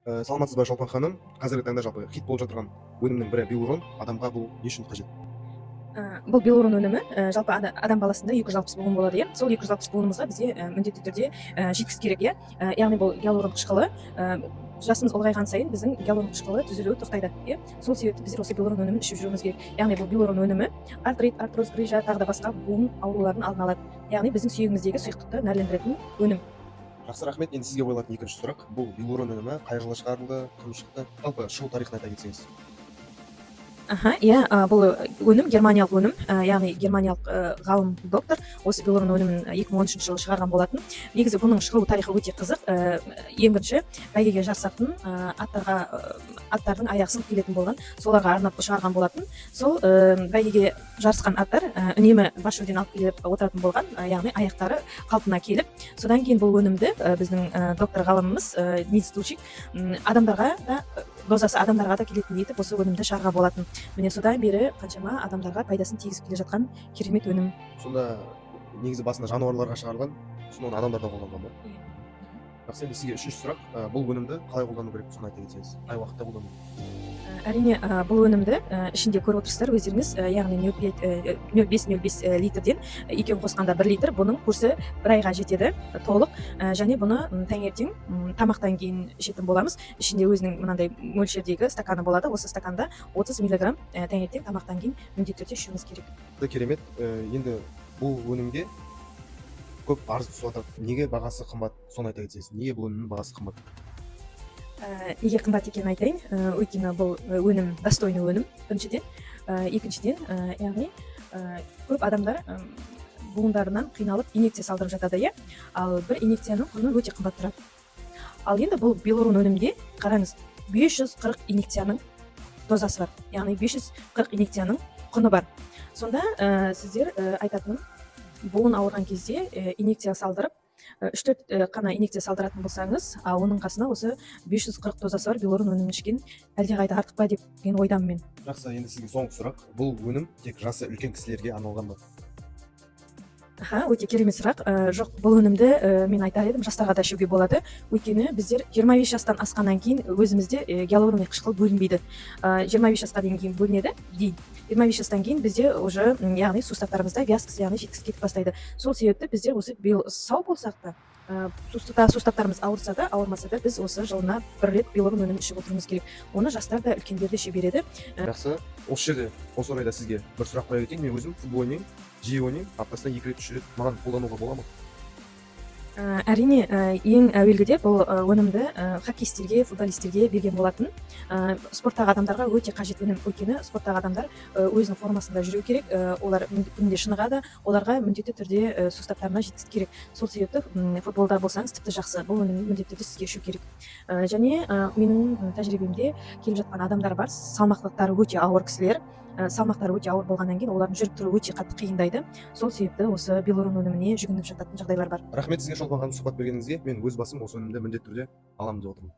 Саламатсыз ба, Шолпан ханым! Қазіргі таңда жалпы хит болып жатырған өнімнің бірі Билурон. Адамға бұл не үшін қажет? Бұл Билурон өнімі, жалпы адам баласында 260 буын болады, иә. Сол 260 буынымызға бізге міндетті түрде жеткізу керек, иә. Яғни бұл гиалурон қышқылы. Жасымыз ұлғайған сайын біздің гиалурон қышқылы түзілуі тоқтайды, иә. Сол себепті біздер осы Билурон өнімін ішіп жүруіміз керек. Яғни бұл Билурон өнімі артрит, артроз, грыжа, тағы да басқа буын ауруларын алдын алады, яғни біздің сүйегіміздегі сұйықтықты нәрлендіретін өнім. Жақсы, рахмет. Енді сізге қойылатын екінші сұрақ: бұл Билурон өнімі қай жылы шығарылды, кім шықты, жалпы шығу тарихын айта кетсеңіз. Аха, иә, бұл өнім германиялық өнім, яғни германиялық ғалым, доктор осы Билурон өнімін 2013 жылы шығарған болатын. Негізі бұның шығу тарихы өте қызық. Ең бірінші бәйгеге жарысатын аттарға, аттардың аяғы сынып келетін болған, соларға арнап шығарған болатын. Сол бәйгеге жарысқан аттар үнемі бас жүлдені алып келіп отыратын болған, яғни аяқтары қалпына келіп. Содан кейін бұл өнімді біздің доктор ғалымымыз Нильс Дучик адамдарға да, дозасы адамдарға да келетіндей етіп осы өнімді шығарған болатын. Міне, содан бері қаншама адамдарға пайдасын тигізіп келе жатқан керемет өнім. Сонда негізі басында жануарларға шығарылған, сосын оны адамдар да қолданған ба? Иә. Жақсы, енді сізге үшінші сұрақ: бұл өнімді қалай қолдану керек, соны айта кетсеңіз, қай уақытта қолдану? Әрине, бұл өнімді ішінде көріп отырсыздар өздеріңіз, яғни 0,5, 0,5 0,5 литрден, екеуін қосқанда 1 литр. Бұның курсы бір айға жетеді толық. Және бұны таңертең тамақтан кейін ішетін боламыз. Ішінде өзінің мынандай мөлшердегі стаканы болады. Осы стаканда 30 миллиграмм, таңертең тамақтан кейін міндетті түрде ішуіміз керек. Өте керемет. Енді бұл өнімге көп арыз түсіп жатады, неге бағасы қымбат, соны айта кетсеңіз. Неге бұл өнімнің бағасы қымбат? Неге қымбат екенін айтайын. Өйткені бұл өнім достойный өнім біріншіден. Екіншіден, яғни көп адамдар буындарынан қиналып, инъекция салдырып жатады, иә. Ал бір инъекцияның құны өте қымбат тұрады. Ал енді бұл Билурон өнімде, қараңыз, 540 инъекцияның дозасы бар, яғни 540 инъекцияның құны бар. Сонда сіздер, айтатыным, буын ауырған кезде инъекция салдырып, үш төрт қана инъекция салдыратын болсаңыз, а оның қасына осы 540 дозасы бар Билурон өнімін ішкен әлдеқайда артық па деп деген ойдамын мен. Жақсы, енді сізге соңғы сұрақ: бұл өнім тек жасы үлкен кісілерге арналған ба? Аха, өте керемет сұрақ. Жоқ, бұл өнімді мен айтар едім, жастарға да ішуге болады. Өйткені біздер 25 жастан асқаннан кейін өзімізде гиалуроновый қышқыл бөлінбейді. 25 жасқа дейін кейін бөлінеді дейін. 25 жастан кейін бізде уже яғни суставтарымызда вязкость, яғни жеткісі кетіп бастайды. Сол себепті біздер осы биыл сау болсақ та, суставтарымыз ауырса да, ауырмаса да, біз осы жылына бір рет Билурон өнімін ішіп отыруымыз керек. Оны жастар да, үлкендер де іше береді. Жақсы, осы жерде, осы орайда сізге бір сұрақ қоя кетейін. Мен өзім футбол ойнаймын, жиі ойнаймын, аптасына екі рет, үш рет. Маған қолдануға бола ма? Әрине, ең әуелгіде бұл өнімді хоккеистерге, футболистерге берген болатын. Спорттағы адамдарға өте қажет өнім, өйткені спорттағы адамдар өзінің формасында жүру керек, олар күнде шынығады, оларға міндетті түрде суставтарына жеткізу керек. Сол себепті футболда болсаңыз, тіпті жақсы, бұл өнімді міндетті түрде сізге ішу керек. Және менің тәжірибемде келіп жатқан адамдар бар, салмақтары өте ауыр кісілер. Салмақтары өте ауыр болғаннан кейін олардың жүріп тұруы өте қатты қиындайды. Сол себепті осы Билурон өніміне жүгініп жататын жағдайлар бар. Рахмет сізге, Шолпан ханым, сұхбат бергеніңізге. Мен өз басым осы өнімді міндетті түрде аламын деп отырмын.